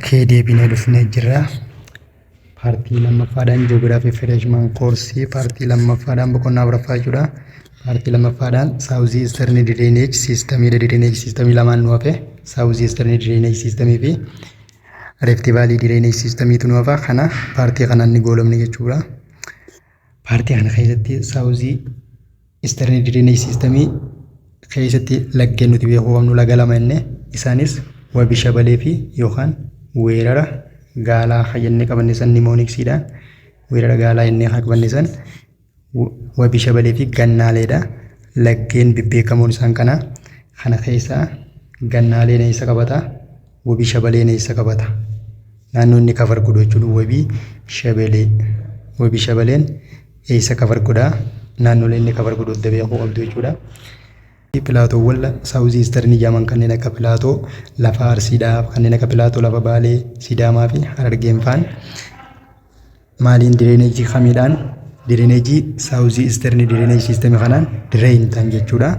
Okay, deebinee dhufnee jirra. Partii lammaffaadhaan geography freshman course partii lammaffaadhaan boqonnaa afuraffaa jechuudha. Partii lammaffaadhaan South Eastern Drainage Systemiidha. Drainage Systemii lamaan nu hafe. South Eastern Drainage Systemii fi Rift Valley Drainage Systemiitu nu hafa. Kana partii kanaan ni goolabne jechuudha. Partii kana keessatti South Eastern Drainage Systemii keessatti laggeen nuti beekuu qabnu laga lama inni, isaanis Wabi Shabalee fi yookaan Weerara Gaalaa kan jennee qabanne san, mnemonicsiidhaan Weerara Gaalaa jennee kan qabanne san, Wabi Shabalee fi Gannaaleedha. Laggeen bebbeekamoon isaan kana. Kana keessaa Gannaaleen eessa qabata? Wabi Shabaleen eessa qabata? Naannoo inni cover godhu jechuudha. Wabi Shabalee. Wabi Shabaleen eessa cover godhaa? Naannolee inni cover godhu adda beekuu qabdu jechuudha. Plateauwwan South Eastern jedhaman kanneen akka plateau lafa Arsiidhaa, kanneen akka plateau lafa Baalee, Sidaamaa fi Harargeen faan maaliin, drainage kamiidhaan, drainage South Eastern Drainage Systemii kanaan drain ta'an jechuudha.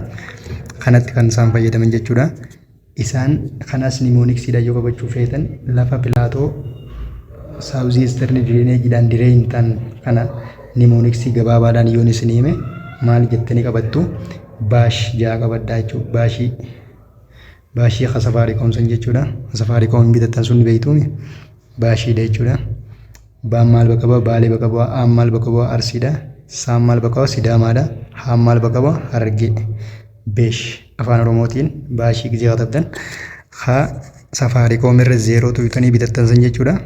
Kanatti kan isaan fayyadaman jechuudha. Isaan kanas mnemonicsiidhaan yoo qabachuu feetan, lafa plateau South Eastern Drainageiidhaan drain ta'an kana mnemonicsii gabaabaadhaan yoon isin hime maal jettanii qabattu? Baash ja'a qabaddaa jechuudha. Baashii, baashii ka Safaricom san jechuudha. Safaricom bitattan sun beektuumi, baashiidha jechuudha. Baan maal bakka bu'a? Baalee bakka bu'a. Aan maal bakka bu'a? Arsiidha. Saan maal bakka bu'a? Sidaamaadha. Haan maal bakka bu'a? Harargee. Beesh afaan Oromootiin baashii gisee katabdan, haa Safaricom irra zeeroo tuyxanii bitattan san jechuudha.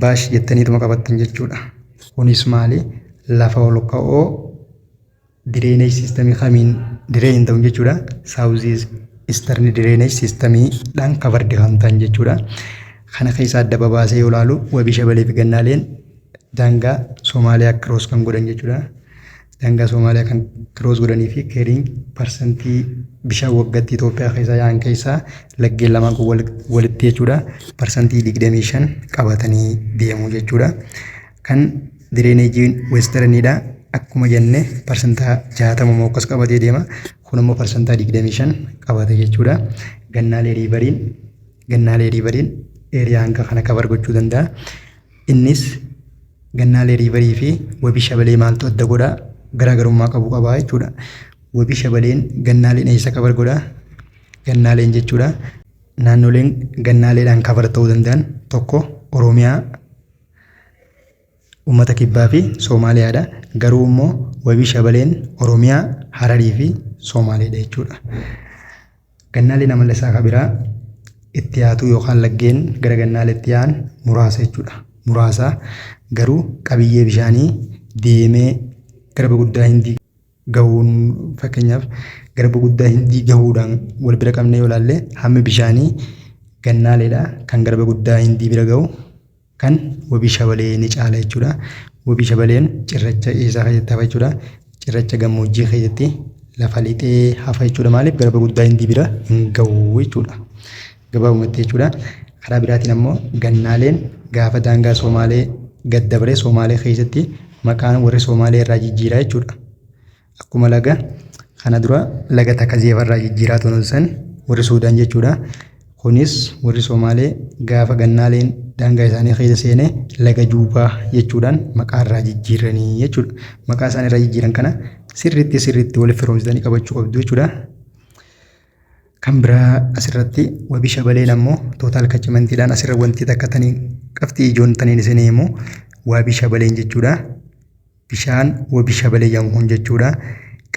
Baash jettaniituma qabattan jechuudha. Kunis maali? Lafa ol ka'oo drainage systemii kamiin drain ta'u jechuudha? South Eastern Drainage Systemiidhaan covered kan ta'an jechuudha. Kana keessa adda babaasee yoo ilaalu, Wabii Shabalee fi Gannaaleen daangaa Somaaliyaa cross kan godhan jechuudha. Daangaa Somaaliyaa kan cross godhanii fi carrying parsantii bishaan waggaatti Itoophiyaa keessa yaa'an keessaa laggeen lamaan kun walitti jechuudha. 25% qabatanii deemu jechuudha. Kan drainageiin westerniidha. Akkuma jenne 60% moo akkas qabatee deema. Kun immoo 25% qabata jechuudha. Gannaalee Riveriin area hanga kana cover gochuu danda'a. Innis Gannaalee Riverii fi Wabii Shabalee maaltu adda godhaa? Garaagarummaa qabu qabaa jechuudha. Wabii Shabaleen Gannaaleen eessa cover godhaa? Gannaaleen jechuudha. Naannoleen Gannaaleedhaan cover ta'uu danda'an tokko Oromiyaa, Uummata Kibbaa fi Soomaaliyaadha. Garuu immoo Wabii Shabaleen Oromiyaa, Hararii fi Soomaaleedha jechuudha. Gannaaleen amala isaa kan biraa itti yaatu yookaan laggeen gara Gannaaleetti yaa'an muraasa jechuudha. Muraasa garuu qabiyyee bishaanii deemee Garba Guddaa Hindii gahuun, fakkeenyaaf Garba Guddaa Hindii gahuudhaan wal bira qabnee yoo ilaalle, hammi bishaanii Gannaaleedha kan Garba Guddaa Hindii bira gahu kan Wabii Shabalee ni caala jechuudha. Wabii Shabaleen cirracha eessaa keessatti hafa jechuudha? Cirracha gammoojjii keessatti lafa lixee hafa jechuudha. Maaliif? Garba Guddaa Hindii bira hin gahu jechuudha. Gabaabumatti jechuudha. Karaa biraatiin ammoo Gannaaleen gaafa daangaa Somaalee gad dabaree Somaalee keessatti maqaan warri Somaalee irraa jijjiiraa jechuudha. Akkuma laga kana dura laga Takazeefa irraa jijjiiraa turan san warri Suudaan jechuudha. Kunis warri Somaalee gaafa Gannaaleen daangaa isaanii keessa seene laga Juubaa jechuudhaan maqaa irraa jijjiiranii jechuudha. Maqaa isaan irraa jijjiiran kana sirriitti sirriitti walitti firoomsitanii qabachuu qabdu jechuudha. Kan biraa asirratti Wabii Shabaleen ammoo total catchmentiidhaan asirra wanti takka tanii qabxii ijoon taniin isin himu, Wabii Shabaleen jechuudha. Bishaan Wabii Shabalee jedhamu kun jechuudha.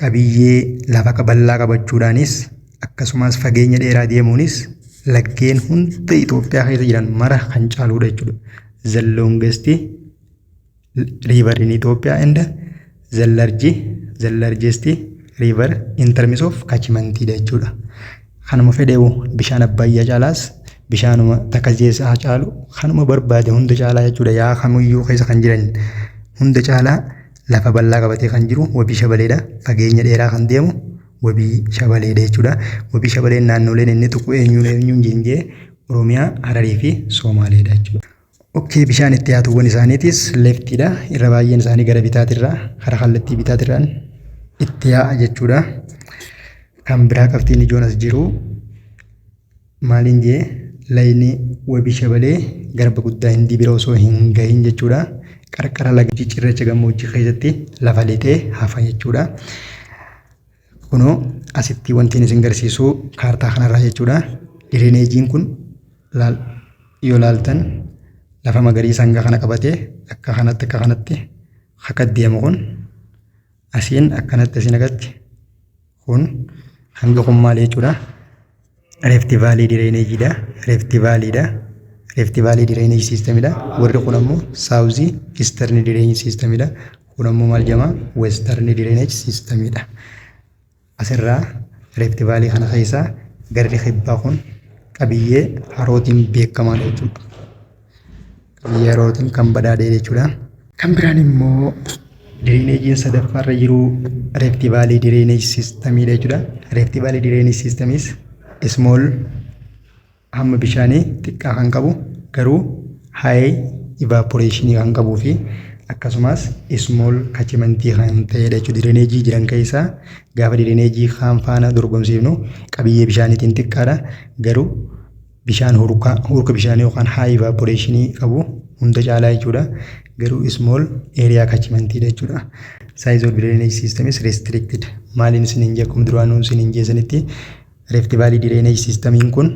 Qabiyyee lafa bal'aa qabachuudhaanis akkasumas fageenya dheeraa deemuunis laggeen hunda Itoophiyaa keessa jiran mara kan caaludha jechuudha. The longest river in Ethiopia and the largest river in terms of catchment jechuudha. Kanuma fedheewu bishaan Abbayyaa caalaas, bishaanuma Takazeessaa caalu, kanuma barbaade hunda caalaa jechuudha. Yaa kamiyyuu keessa kan jiran hunda caalaa lafa bal'aa qabatee kan jiru Wabii Shabaleedha. Fageenya dheeraa kan deemu Wabii Shabaleedha jechuudha. Wabii Shabaleen naannoleen inni tuqu eenyuun eenyuun jeenjee? Oromiyaa, Hararii fi Somaaleedha jechuudha. Okay, bishaan itti yaatuuwwan isaaniitis leftiidha. Irra baay'een isaanii gara bitaatirraa, karaa kallattii bitaatirraan itti yaa'a jechuudha. Kan biraa qabxiin ijoon as jiru maaliin jee? Lagni Wabii Shabalee garba guddaa Hindii bira osoo hin gahin jechuudha. Qarqara laga cirracha gammoojjii keessatti lafa lixee hafa jechuudha. Kunoo asitti wanti isin agarsiisu kaartaa kanarraa jechuudha. Drainageiin kun laal yoo laaltan, lafa magariisa hanga kana qabatee akka kanatti akka deemu kun, asiin akkanatti, asiin akkatti kun, hanga kun maal jechuudha? Rift Valley drainageiidha. Rift Valleydha. Rift Valley drainage systemidha. Warri kun ammoo South Eastern drainage systemidha. Kun ammoo maal jedhama? Western drainage systemidha. Asirraa Rift Valley kana keessaa garri kibbaa kun qabiyyee harootiin beekamaadha jechuudha. Qabiyyee harootiin kan badhaadhe jechuudha. Kan biraan immoo drainageiin sadaffaarra jiru Rift Valley drainage systemidha jechuudha. Rift Valley drainage systemis small, hamma bishaanii xiqqaa kan qabu, garuu high evaporationii kan qabuu fi akkasumas small catchmentii kan ta'edha jechuudha. Drainageii jiran keessaa gaafa drainageii kaan faana dorgomsiifnu qabiyyee bishaaniitiin xiqqaadha. Garuu bishaan hurka, hurka bishaanii yookaan high evaporationii qabu hunda caalaa jechuudha. Garuu small area catchmentiidha jechuudha. Size of drainage system is restricted. Maaliin isiniin jee? Akkuma duraanuu isiniin jeesanitti, Rift Valley drainage systemiin kun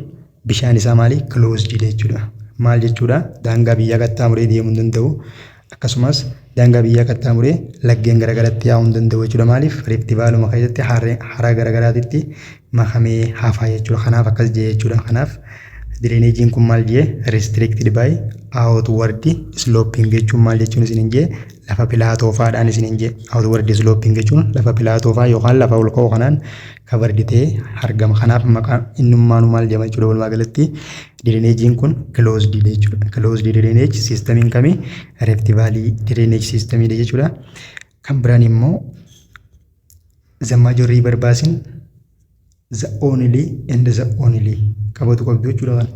bishaan isaa maali? Closed jechuudha. Maal jechuudha? Daangaa biyyaa qaxxaamuree deemuu hin danda'u. Akkasumas daangaa biyyaa qaxxaamuree laggeen garaagaratti yaa'uu hin danda'u jechuudha. Maaliif? Rift Valleyuma keessatti hara garaagaraatitti makamee hafaa jechuudha. Kanaaf akkas jee jechuudha. Kanaaf drainageiin kun maal jee? Restricted by outward sloping jechuun maal jechuun isiniin jee? Lafa plateau faadhaan isiniin jee. Outward sloping jechuun lafa plateau faa yookaan lafa ol ka'oo kanaan covered ta'ee argama. Kanaaf maqaan innummaanuu maal jedhama jechuudha? Walumaa galatti drainageiin kun closed jechuudha. Closed drainage systemiin kamii? Rift Valley drainage systemiidha jechuudha. Kan biraan immoo the major river basin, the only and the only qabatu qabdu jechuudha kan.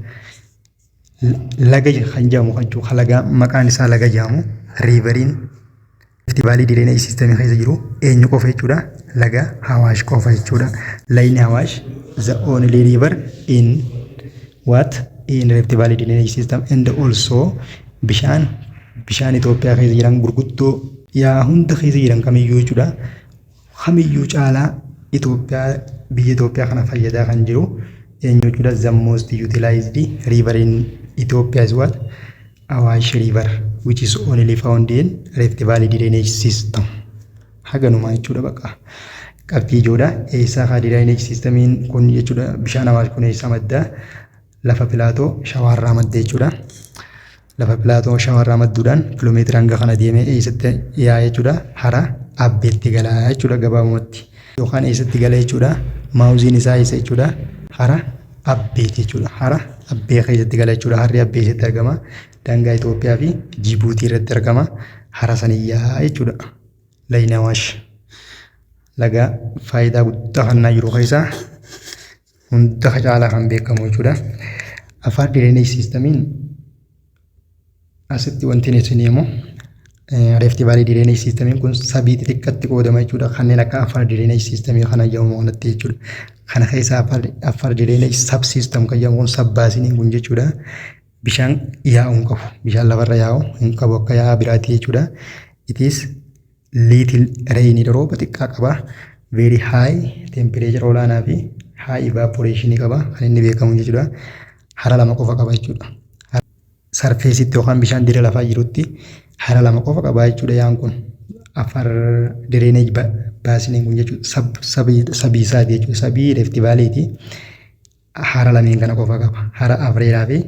Laga kan jedhamu kan jechuudha, laga maqaan isaa laga jedhamu, riveriin Rift Valley drainage systemii keessa jiru eenyu qofa jechuudha? Laga Hawaash qofa jechuudha. Lagni Hawaash the only river in what? In Rift Valley drainage system, and also bishaan Itoophiyaa keessa jiran gurguddoo yaa hunda keessa jiran kamiyyuu jechuudha. Kamiyyuu caalaa Itoophiyaa, biyya Itoophiyaa kana fayyadaa kan jiru eenyu jechuudha? The most utilized river in Ethiopia is what? Awash River, which is only found in Rift Valley drainage system. Haganumaa jechuudha bakka. Qabxii ijoodha. Eessaa kaa drainage systemiin kun jechuudha? Bishaan Awaash kun eessaa madda? Lafa plateau Shawaarraa madda jechuudha. Lafa plateau Shawaarraa madduudhaan kiloomeetira hanga kana deemee eessatti yaa'a jechuudha? Hara Abbeetti galaa jechuudha gabaabumatti. Yookaan eessatti gala jechuudha? Mouthiin isaa eessa jechuudha? Hara Abbeeti jechuudha. Hara Abbee keessatti gala jechuudha. Harri Abbee eessatti argama? Daangaa Itoophiyaa fi Jibuutii irratti argama. Hara saniyyaa jechuudha. Lagni Awaash laga faayidaa guddaa kennaa jiru keessaa hunda caalaa kan beekamu jechuudha. Afar drainage systemiin asitti wanti isin himu, Rift Valley drainage systemiin kun subii xixiqqaatti qoodama jechuudha. Kanneen akka Afar drainage systemii kana jedhamu kanatti jechuudha. Kana keessa Afar drainage sub system kan jedhamu kun, sub basiniin kun jechuudha. Bishaan yaa'uu hin qabu. Bishaan lafarra yaa'u hin qabu akka yaa'aa biraati jechuudha. It is little rain, rooba xiqqaa qaba. Very high temperature olaanaa fi high evaporation qaba kan inni beekamu jechuudha. Hara lama qofa qaba jechuudha. Surfaceitti yookaan bishaan dirra lafaa jirutti hara lama qofa qaba jechuudha yaa'an kun. Afar drainage basiniin kun jechuudha. Subii isaati jechuudha. Subii Rift Valleyti. Hara lameen kana qofa qaba. Hara Afreeraa fi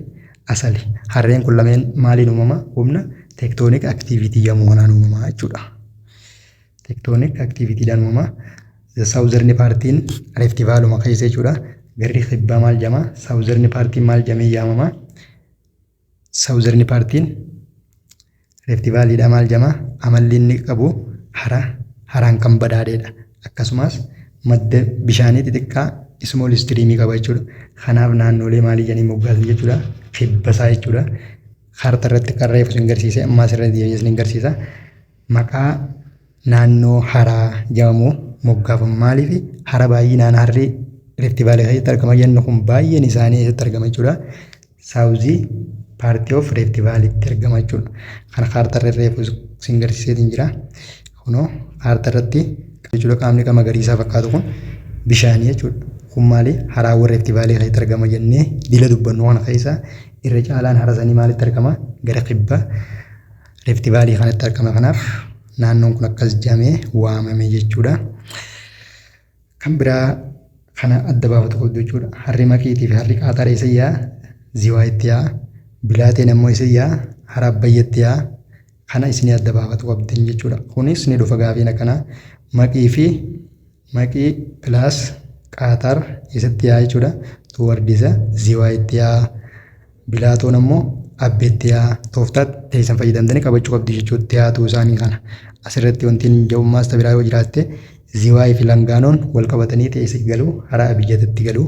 Asali. Harreen kun lameen maaliin uumama? Humna tectonic activity yommuu kanaan uumama jechuudha. Tectonic activitydhaan uumama. Southern partiin Rift Valleyuma keessa jechuudha. Garri kibbaa maal jedhama? Southern partiin maal jedhamee yaamama? Southern partiin Rift Valleydha maal jedhama? Amalli inni qabu hara haraan kan badhaadheedha. Akkasumas madda bishaanii xixiqqaa, small streamii qaba jechuudha. Kanaaf naannolee maalii jedhanii moggaasan jechuudha? Kibbasaa jechuudha. Kaartaa irratti kan reefu isin garsiise, ammaas irra deebi'ee isin garsiisa. Maqaa naannoo haraa jedhamu moggaafamu. Maaliif? Hara baay'inaan harri Rift Valley keessatti argama jennu kun baay'een isaanii eessatti argama jechuudha? South part of Rift Valleytti argama jechuudha. Kana kaartaa reefu isin garsiiseetiin jira. Kunoo kaartaa irratti jechuudha, qaamni magariisaa fakkaatu kun bishaanii jechuudha. Kun maali? Haraawwan Rift Valley keessatti argama jennee dila dubbannu kana keessa irra caalaan hara sanii maalitti argama? Gara kibba Rift Valley kanatti argama. Kanaaf naannoon kun akkas jedhamee waamame jechuudha. Kan biraa kana adda baafatu qabdu jechuudha. Harri Maqiitii fi harri Qaaxar eessa yaa'a? Ziwaayitti yaa'a. Bilaateen ammoo eessa yaa'a? Hara Abbayyatti yaa'a. Kana isinii adda baafatu qabdan jechuudha. Kunis ni dhufa gaafiin akkanaa. Maqii fi Maqii plus Qaaxar eessatti yaa'a jechuudha? Towards Ziwaayitti yaa'a. Bilaatoon ammoo Abbeetti yaa'a. Tooftaa teessan fayyadamtanii qabachuu qabdu jechuudha. Dhiyaatuu isaanii kana. Asirratti wanti hin ja'ummaas biraa yoo jiraatte, Ziwaayii fi Langaanoon wal qabatanii teessa galu, hara Abijatatti galu.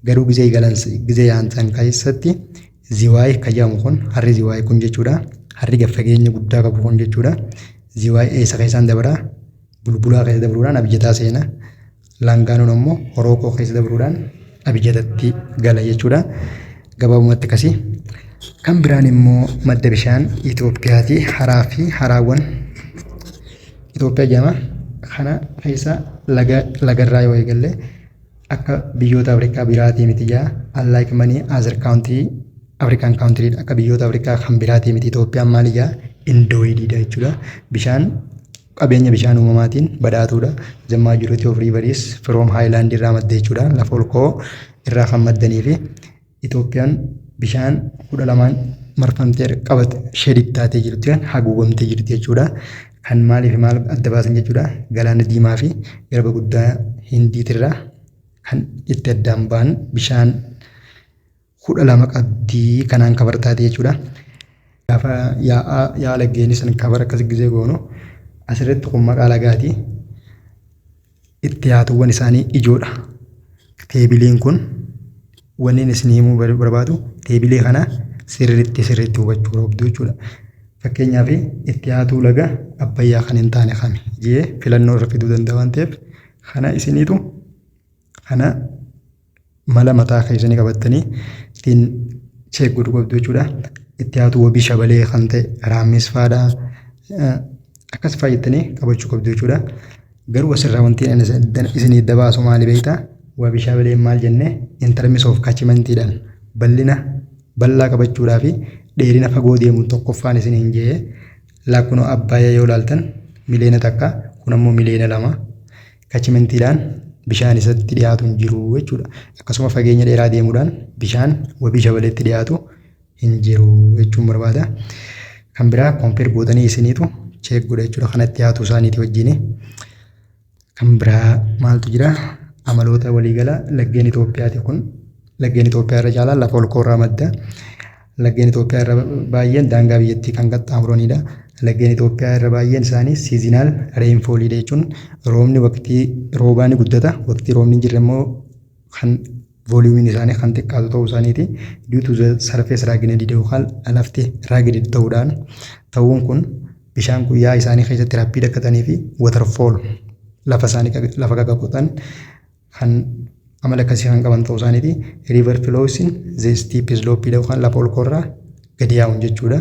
Garuu gizee galan, gizee yaa'an keessatti, Ziwaayii kan jedhamu kun, harri Ziwaayii kun jechuudha. Harri gad fageenya guddaa qabu kun jechuudha. Ziwaayii eessa keessaan dabara? Bulbulaa keessa dabruudhaan Abijataa seena. Langaanoon ammoo Horookoo keessa dabruudhaan Abijatatti gala jechuudha. Gabaabumatti akkasii. Kan biraan immoo madda bishaan Itoophiyaati. Haraa fi haraawwan Itoophiyaa jedhama. Kana keessa laga lagarraa yoo eegalle, akka biyyoota Afrikaa biraatii miti jaa. Unlike many other country, African country, akka biyyoota Afrikaa kan biraatii miti, Itoophiyaan maali jaa? Endowediidha jechuudha. Bishaan qabeenya bishaan uumamaatiin badhaatuudha. The majority of rivers from highland irraa madda jechuudha. Lafa ol ka'oo irraa kan maddanii fi Itoophiyaan bishaan 12n marfamtee qabate, shaded taatee jirti, kan haguugamtee jirti jechuudha. Kan maalii fi maal adda baasan jechuudha? Galaana Diimaa fi garba guddaa Hindiitirraa kan itti addaan ba'an bishaan 12 qabdii, kanaan cover taate jechuudha. Gaafa yaa'aa yaa'a laggeenii san cover akkas gizee goonu, asirratti kun maqaa lagaati. Itti dhiyaatuuwwan isaanii ijoodha. Tableiin kun wanni inni isin himuu barbaadu, table kana sirriitti sirriitti hubachuu qabdu jechuudha. Fakkeenyaaf, itti dhiyaatuu laga Abbayyaa kan hin taane kami jee filannoo irra fiduu danda'a waan ta'eef, kana isiniitu kana mala mataa keessanii qabattanii ittiin check godhuu qabdu jechuudha. Itti dhiyaatu Wabii Shabalee kan ta'e Raammis fa'aadha. Akkas fa'aa jettanii qabachuu qabdu jechuudha. Garuu asirraa wanti isinii dabaasu maali beektaa? Wabii Shabalee maal jennee, in terms of catchmentiidhaan bal'ina bal'aa qabachuudhaa fi dheerina fagoo deemuun tokkoffaan isiniin jee. Lakkunoo Abbaayyaa yoo ilaaltan 1 miliyoona, kun ammoo 2 miliyoona. Catchmentiidhaan bishaan isatti dhiyaatu hin jiru jechuudha. Akkasuma fageenya dheeraa deemuudhaan bishaan Wabii Shabaleetti dhiyaatu hin jiru jechuun barbaada. Kan biraa compare gootanii isiniitu check godha jechuudha kanatti dhiyaatu isaaniiti wajjin. Kan biraa maaltu jira? Amaloota waliigala laggeen Itoophiyaati kun. Laggeen Itoophiyaa irra caalaa lafa ol ka'oo madda. Laggeen Itoophiyaa irra baay'een daangaa biyyattii kan qaxxaamuranidha. Laggeen Itoophiyaa irra baay'een isaanii seasonal rainfalliidha jechuun roobni waqtii roobaa ni guddata. Waqtii roobni hin jirre immoo kan volumeiin isaanii kan xiqqaatu ta'uu isaaniiti. Due to the surface rugged yookaan lafti rugged ta'uudhaan ta'uun kun bishaan guyyaa isaanii keessatti rapid akka ta'anii fi waterfall lafa isaanii lafa qaqaqotan kan amala akkasii kan qaban ta'uu isaaniiti. River flows in the steep slope yookaan lafa ol ka'oorraa gadi yaa'uun jechuudha.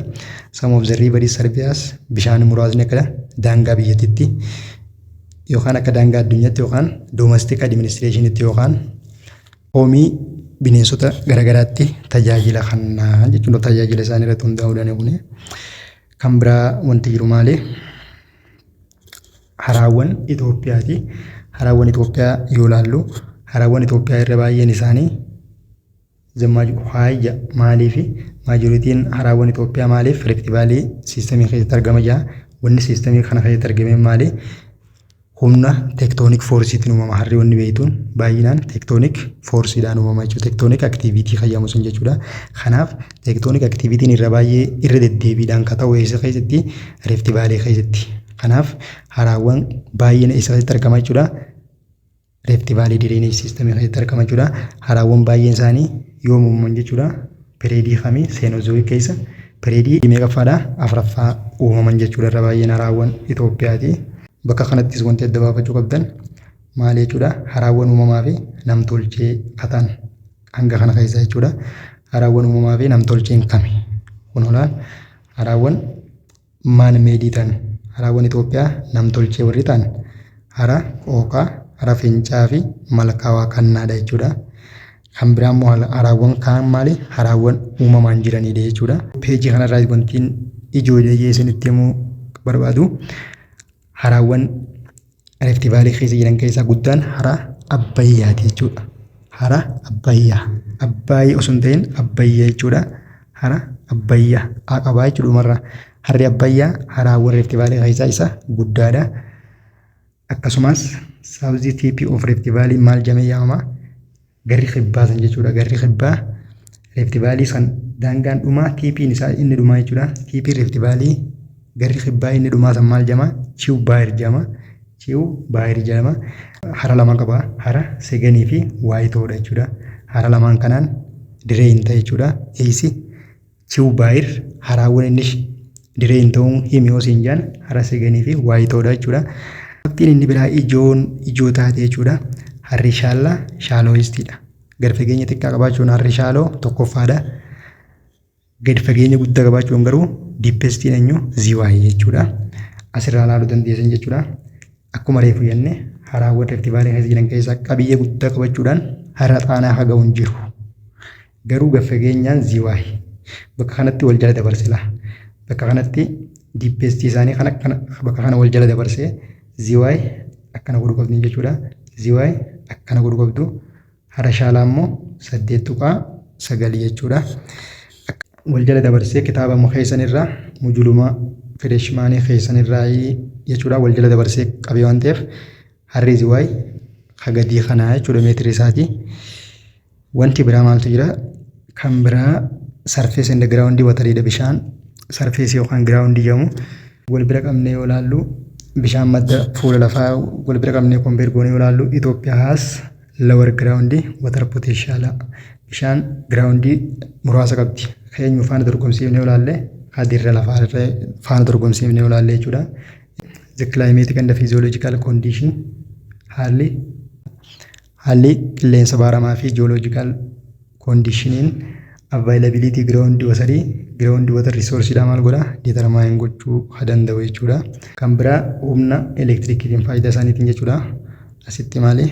Some of the river is serve as bishaan muraasni akka daangaa biyyattiitti yookaan akka daangaa addunyaatti yookaan domestic administrationitti yookaan hoomii bineensota garaagaraatti tajaajila kennaa jechuudha. Tajaajila isaanii irratti hundaa'uudhaan kuni. Kan biraa wanti jiru maali? Haraawwan Itoophiyaati. Haraawwan Itoophiyaa yoo ilaallu, haraawwan Itoophiyaa irra baay'een isaanii haayya maaliifi majorityn haraawwan Itoophiyaa maaliif Rift Valley system keessatti argama jira? Wanni system kana keessatti argame maali? Humna tectonic forceiitiin uumama. Harri wanni beektuun baay'inaan tectonic forceiidhaan uumama jechuudha. Tectonic activity fayyadamu sun jechuudha. Kanaaf tectonic activityn irra baay'ee irra deddeebiidhaan kan ta'u eessa keessatti? Rift Valley keessatti. Kanaaf haraawwan baay'een eessa keessatti argama jechuudha? Rift Valley drainage system keessatti argama jechuudha. Haraawwan baay'een isaanii yoom uumaman jechuudha? Period kamii? Cenozoic keessa. Period meeqaffaadha? Afuraffaa uumaman jechuudha irra baay'een haraawwan Itoophiyaati. Bakka kanattis wanti adda baafachuu qabdan maal jechuudha? Haraawwan uumamaa fi namtolchee kataan hanga kana keessa jechuudha. Haraawwan uumamaa fi namtolcheen kami? Kun olaan haraawwan man made ta'an, haraawwan Itoophiyaa namtolchee warri ta'an hara Qooqaa, hara Fincaa fi Malkaa Waaqannaadha jechuudha. Kan biraa immoo haraawwan kaan maali? Haraawwan uumamaan jiranidha jechuudha. Peejii kanarraa wantiin ijoo isinitti himuu barbaadu, haraawwan Rift Valley keessa jiran keessaa guddaan hara Abbayyaati jechuudha. Hara Abbayyaa. Abbaayii osoo hin ta'in Abbayyaa jechuudha. Hara Abbayyaa. A qabaa jechuudha dhumarraa. Harri Abbayyaa haraawwan Rift Valley keessaa isa guddaadha. Akkasumas South Tip of Rift Valley maal jedhamee yaamama? Garri kibbaa san jechuudha. Garri kibbaa Rift Valley san daangaan dhumaa, tipiin isaa inni dhumaa jechuudha. Tipii Rift Valley garri kibbaa inni dhumaa san maal jedhama? Chew Bahir jedhama. Chew Bahir jedhama. Hara lama qaba. Hara Segenii fi Waayitoodha jechuudha. Hara lamaan kanaan drain ta'e jechuudha. Eessi Chew Bahir haraawwan inni drain ta'uun himi yoo siin jedhan, hara Segenii fi Waayitoodha jechuudha. Waqtiin inni biraa ijoon ijoo taate jechuudha. Harri Shaallaa shallowestiidha. Gad fageenya xiqqaa qabaachuun harri Shaalloo tokkoffaadha. Gad fageenya guddaa qabaachuun garuu deepestiin eenyu? Ziwaayii jechuudha. Asirraa ilaaluu dandeessan jechuudha. Akkuma reefu jenne, haraawwan Rift Valley keessa jiran keessaa qabiyyee guddaa qabachuudhaan hara Xaanaa haga hin jiru. Garuu gad fageenyaan Ziwaayii. Bakka kanatti wal jala dabarse laa. Bakka kanatti deepestii isaanii kana bakka kana wal jala dabarsee Ziwaay akkana godhuu qabdu jechuudha. Ziwaay akkana godhuu qabdu. Hara Shaalaa immoo 8.9 jechuudha. Wal jala dabarsee kitaaba keessan irraa, mujuluma freshmanii keessan irraa jechuudha, wal jala dabarsee qabee waan ta'eef harri Ziwaay hagadii kanaa jechuudha meetiri isaati. Wanti biraa maaltu jira? Kan biraa surface and ground wateriidha. Bishaan surface yookaan ground jedhamu wal bira qabnee yoo ilaallu, bishaan madda fuula lafaa wal bira qabnee compare goonee yoo ilaallu, Itoophiyaa has lower ground water potential. Bishaan ground muraasa qabdi. Keenyu faana dorgomsiifnee yoo ilaalle, hadirra lafaa faana dorgomsiifnee yoo ilaalle jechuudha. The climatic and the physiological condition, haalli qilleensa baaramaa fi geological conditioniin availability ground waterii, ground water resource dha maal godha? Determine gochuu ha danda'u jechuudha. Kan biraa humna elektirikiitiin faayidaa isaaniitiin jechuudha. Asitti maali?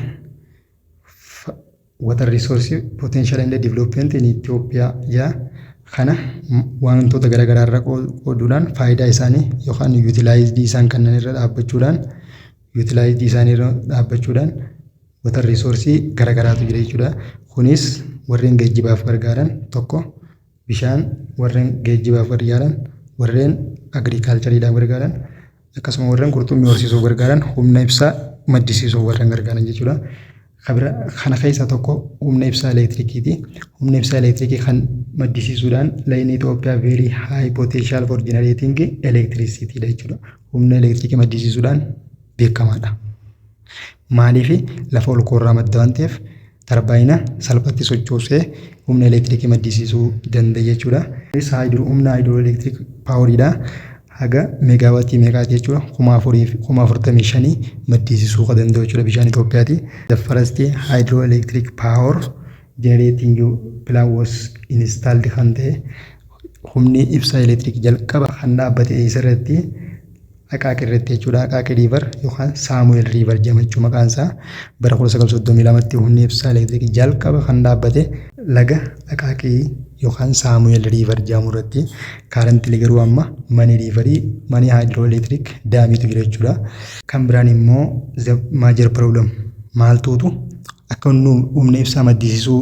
Water resource potential and development in Ethiopia jaa. Kana wantoota garaagaraa irra qooduudhaan faayidaa isaanii yookaan utilized isaan kanneen irra dhaabbachuudhaan, utilized isaanii irra dhaabbachuudhaan water resource garaagaraatu jira jechuudha. Kunis warreen geejjibaaf gargaaran tokko bishaan, warreen geejjibaaf gargaaran, warreen agricultureiidhaaf gargaaran, akkasuma warreen qurxummii horsiisuuf gargaaran, humna ibsaa maddisiisuuf warreen gargaaran jechuudha. Kana keessaa tokko humna ibsaa elektirikiiti. Humna ibsaa elektirikii kan maddisiisuudhaan lagni Itoophiyaa very high potential for generating electricity dha jechuudha. Humna elektirikii maddisiisuudhaan beekamaadha. Maaliif? Lafa ol koorraa madda waan ta'eef tarbaayina salphatti sochoosee humna elektirikii maddisiisuu danda'a jechuudha. Humna hydroelectric poweriidha. Haga megaawattii meeqaati jechuudha? 4045,000 maddisiisuu kan danda'u jechuudha bishaan Itoophiyaati. The first hydroelectric power generating plant was installed kan ta'e, humni ibsaa elektirikii jalqaba kan dhaabbate eessarratti? Aqaaqii irratti jechuudha. Aqaaqii River yookaan Saamu'eel River jedhama jechuudha maqaan isaa. Bara 1932tti humni ibsaa elektirikii jalqaba kan dhaabbate laga Aqaaqii yookaan Saamu'eel River jedhamu irratti. Currently garuu amma many riverii, many hydroelectric damiitu jira jechuudha. Kan biraan immoo major problem maaltuutu akka humna ibsaa maddisiisuu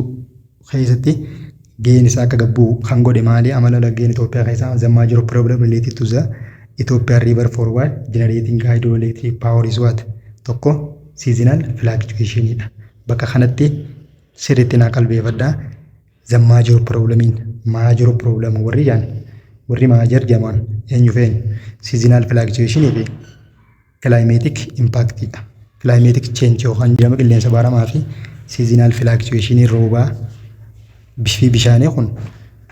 keessatti gaheen isaa akka gabbu kan godhe maali? Amala laggeen Itoophiyaa keessaa the major problem related to the Ethiopian river for what generating hydroelectric power is what? Tokko seasonal fluctuation dha. Bakka kanatti sirriitti naa qalbeeffadhaa. The major problemiin, major problem warri jaan, warri major jedhaman eenyu fi eenyu? Seasonal fluctuation fi climatic impact dha. Climatic change yookaan jijjiirama qilleensa baramaa fi seasonal fluctuation roobaa fi bishaanii kun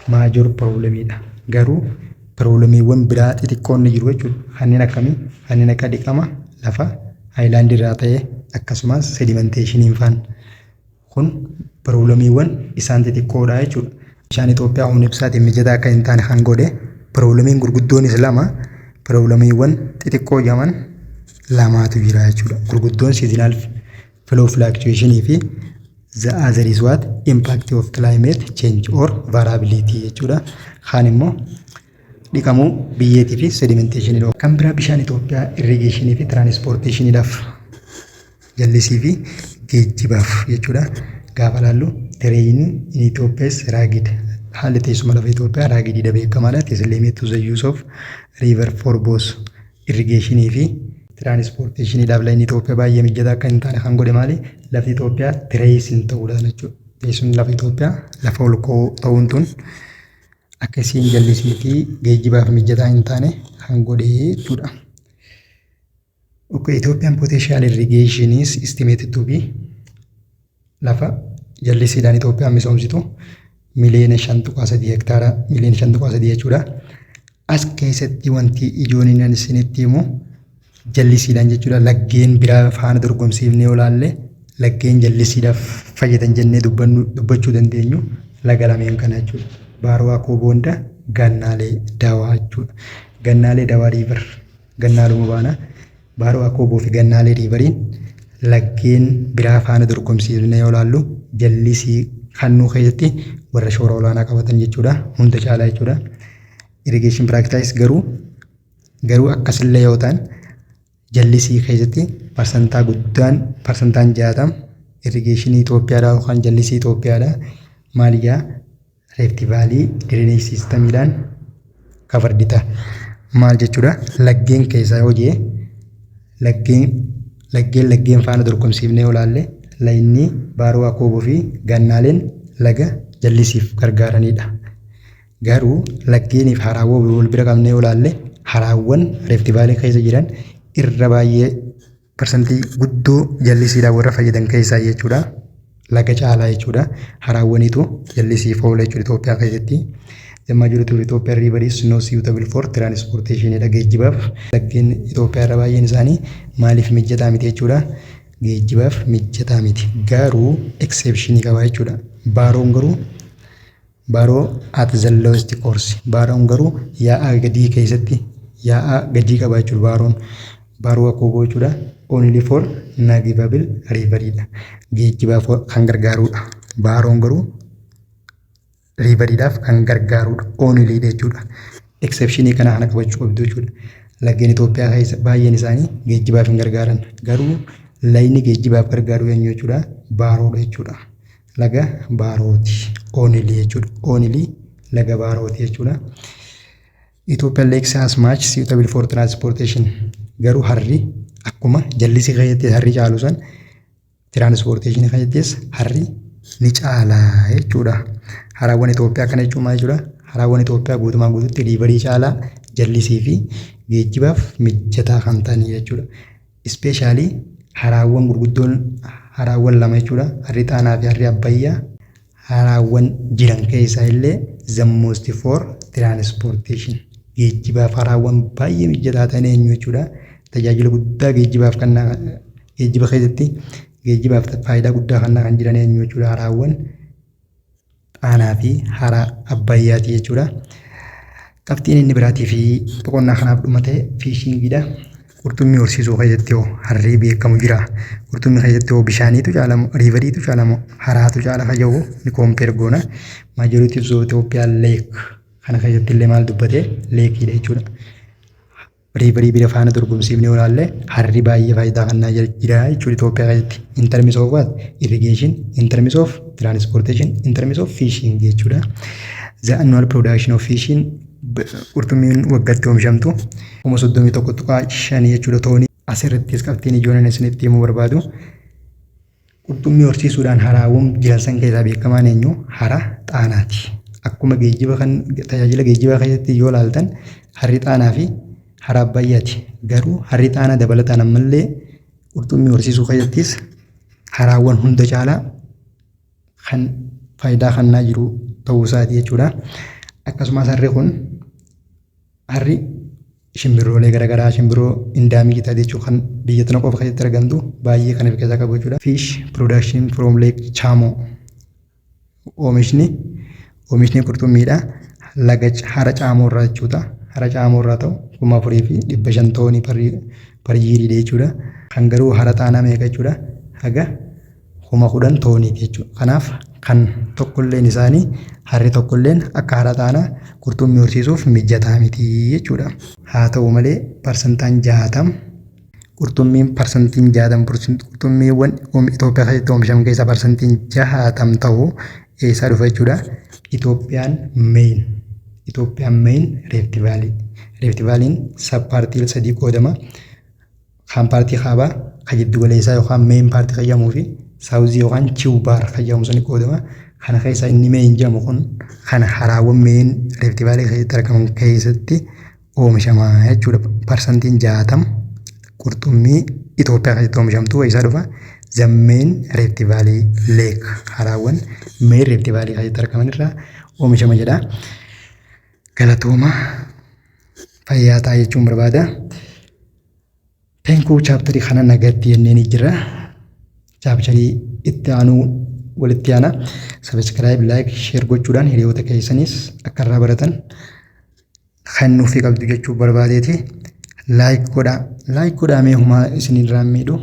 major problemiidha. Garuu problemiiwwan biraa xixiqqoon ni jiru jechuudha. Kanneen akkamii? Kanneen akka dhiqama lafa highlandii irraa ta'ee, akkasumas sedimentationiin faan kun problemiiwwan isaan xixiqqoodha jechuudha. Bishaan Itoophiyaa humna ibsaatiin mijataa akka hin taane kan godhe problemiin gurguddoonis lama, problemiiwwan xixiqqoo jedhaman lamaatu jira jechuudha. Gurguddoon seasonal flow fluctuation fi the other is what? Impact of climate change or variability jechuudha. Kaan immoo dhiqamuu biyyeetii fi sedimentation. Kan biraa bishaan Itoophiyaa irrigationii fi transportationiidhaaf, jallisii fi geejjibaaf jechuudha. Gaafa laallu, terrain in Ethiopia is rugged. Haalli teessuma lafa Itoophiyaa ruggidiidha, beekamaadha. It is limit to the use of river for both irrigationii fi transportationiidhaaf lagni Itoophiyaa baay'ee mijataa akka hin taane kan godhe maali? Lafti Itoophiyaa terrain ta'uudhaan jechuudha. Teessumni lafa Itoophiyaa lafa ol ka'oo ta'uun tun akka isiin jallisii fi geejjibaaf mijataa hin taane kan godhe jechuudha. Okay, Ethiopian potential irrigation is estimated to be, lafa jallisiidhaan Itoophiyaan misoomsitu miliyoona 5.3, hektaara miliyoona 5.3 jechuudha. As keessatti wanti ijoon inni isinitti himu jallisiidhaan jechuudha. Laggeen biraa faana dorgomsiifnee yoo ilaalle, laggeen jallisiidhaaf fayyadan jennee dubbachuu dandeenyu laga lameen kana jechuudha. Baaroo Akooboo and Gannaalee Dawaa jechuudha. Gannaalee Dawaa River Gannaaluma baana. Baaroo Akooboo fi Gannaalee Riveriin laggeen biraa faana dorgomsiifnee yoo ilaallu jallisii kannuu keessatti warra shoora olaanaa qabatan jechuudha. Hunda caalaa jechuudha. Irrigation practice garuu akkasillee yoo ta'an jallisii keessatti parsantaa guddaan, parsantaan 60 irrigationii Itoophiyaadhaa yookaan jallisii Itoophiyaadhaa maal ijaa Rift Valley drainage systemiidhaan covered ta'a. Maal jechuudha? Laggeen keessaa yoo jee laggeen faana dorgomsiifnee yoo ilaalle, lagni Baaroo Akooboo fi Gannaaleen laga jallisiif gargaaranidha. Garuu laggeeniif haraawwan wal bira qabnee yoo ilaalle, haraawwan Rift Valley keessa jiran irra baay'ee parsantii guddoo jallisiidhaan warra fayyadan keessaa jechuudha. Laga caalaa jechuudha. Haraawwaniitu jallisiif oola jechuudha Itoophiyaa keessatti. The majority of Ethiopian river is not suitable for transportation dha, geejjibaaf. Laggeen Itoophiyaa irra baay'een isaanii maaliif mijataa miti jechuudha? Geejjibaaf mijataa miti. Garuu exceptionii qaba jechuudha. Baaroon garuu, Baaroo at the lowest course. Baaroon garuu yaa'a gadii keessatti yaa'a gadii qaba jechuudha baaroon. Baaroo Akooboo jechuudha. Only for navigable riveridha. Geejjibaaf kan gargaarudha. Baaroon garuu riveriidhaaf kan gargaarudha. Only jechuudha. Exceptionii kana qabachuu qabdu jechuudha. Laggeen Itoophiyaa keessa baay'een isaanii geejjibaaf hin gargaaran. Garuu lagni geejjibaaf gargaaru eenyu jechuudha? Baaroodha jechuudha. Laga Baarooti. Only jechuudha. Only laga Baarooti jechuudha. Ethiopian lakes as much suitable for transportation. Garuu harri akkuma jallisii keessatti harri caalu san transportation keessattis harri ni caala jechuudha. Haraawwan Itoophiyaa kana jechuun maal jechuudha? Haraawwan Itoophiyaa guutumaan guututti riverii caalaa jallisii fi geejjibaaf mijataa kan ta'an jechuudha. Especially haraawwan gurguddoon, haraawwan lama jechuudha. Harri Xaanaa fi harri Abbayyaa haraawwan jiran keessaa illee the most for transportation, geejjibaaf haraawwan baay'ee mijataa ta'an eenyu jechuudha? Tajaajila guddaa geejjibaaf kan geejjiba keessatti geejjibaaf faayidaa guddaa kan jiran eenyu jechuudha? Haraawwan Xaanaa fi hara Abbayyaati jechuudha. Qabxiin inni biraatii fi boqonnaa kanaaf dhumate fishingiidha. Qurxummii horsiisuu keessatti hoo harri beekamu jira? Qurxummii keessatti hoo bishaaniitu caalamu, riveriitu caalamu, haraatu caala fayyadu ni compare goona. Majority of Ethiopian lake kana keessatti illee maal dubbate? Lakeiidha jechuudha. Riverii bira faana dorgomsiifnee olaalle harri baay'ee faayidaa kennaa jira jechuudha Itoophiyaa keessatti. In terms of what? Irrigation, in terms of transportation, in terms of fishing jechuudha. The annual production of fishing, qurxummiin waggaatti oomishamtu 31,500 jechuudha toonii. Asirrattis qabxiin ijoon inni isinitti himuu barbaadu, qurxummii horsiisuudhaan haraawwan jiran san keessaa beekamaan eenyu? Hara Xaanaati. Akkuma geejjiba kan tajaajila geejjibaa keessatti yoo ilaaltan harri Xaanaa fi hara Abbayyaati. Garuu harri Xaanaa dabalataan ammallee qurxummii horsiisuu keessattis haraawwan hunda caalaa kan faayidaa kennaa jiru ta'uu isaati jechuudha. Akkasumas harri kun harri shimbirroolee garaagaraa, shimbirroo endemic taate jechuun kan biyya tana qofa keessatti argamtu baay'ee kan of keessaa qabu jechuudha. Fish production from Lake Chamo, oomishni Oomishni qurxummiidha laga hara Caamoo irraa jechuudha. Hara Caamoo irraa ta'u 4500 toonii per yeariidha jechuudha. Kan garuu hara Xaanaa meeqa jechuudha? Haga 10,000 tooniiti jechuudha. Kanaaf kan tokkolleen isaanii, harri tokkolleen akka hara Xaanaa qurxummii horsiisuuf mijataa miti jechuudha. Haa ta'u malee, parsantaan 60 qurxummiin, parsantiin 60 qurxummiiwwan Itoophiyaa keessatti oomishaman keessaa parsantiin 60 ta'u eessaa dhufa jechuudha? Itoophiyaan main Rift Valley. Rift Valleyn sub partii sadii qoodama. Kan partii kaabaa, kan jiddu galeessaa yookaan main partii kan jedhamuu fi southii yookaan Chew Bahr kan jedhamu suni qoodama. Kana keessaa inni main jedhamu kun kan haraawwan main Rift Valley keessatti argaman keessatti oomishama jechuudha. Parsantiin 60 qurxummii Itoophiyaa keessatti oomishamtu eessaa dhufa? The main Rift Valley Lake, haraawwan main Rift Valley keessatti argaman irraa oomishama jedha. Galatooma, fayyaa ta'a jechuun barbaada. Thank you, chapterii kana nagatti jennee jira. Chapterii itti aanuu walitti aana. Subscribe, like, share gochuudhaan hiriyoota keessanis akka irraa baratan kan nuufii qabdu jechuu barbaadeeti. Like godhaa. Like godhaa, mee humaa isinirraa miidhu.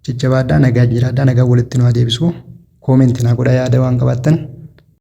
Jajjabaadhaa, nagaa jiraadhaa, nagaa walitti nu adeemsisu. Commentii naa godhaa yaada waan qabaattan.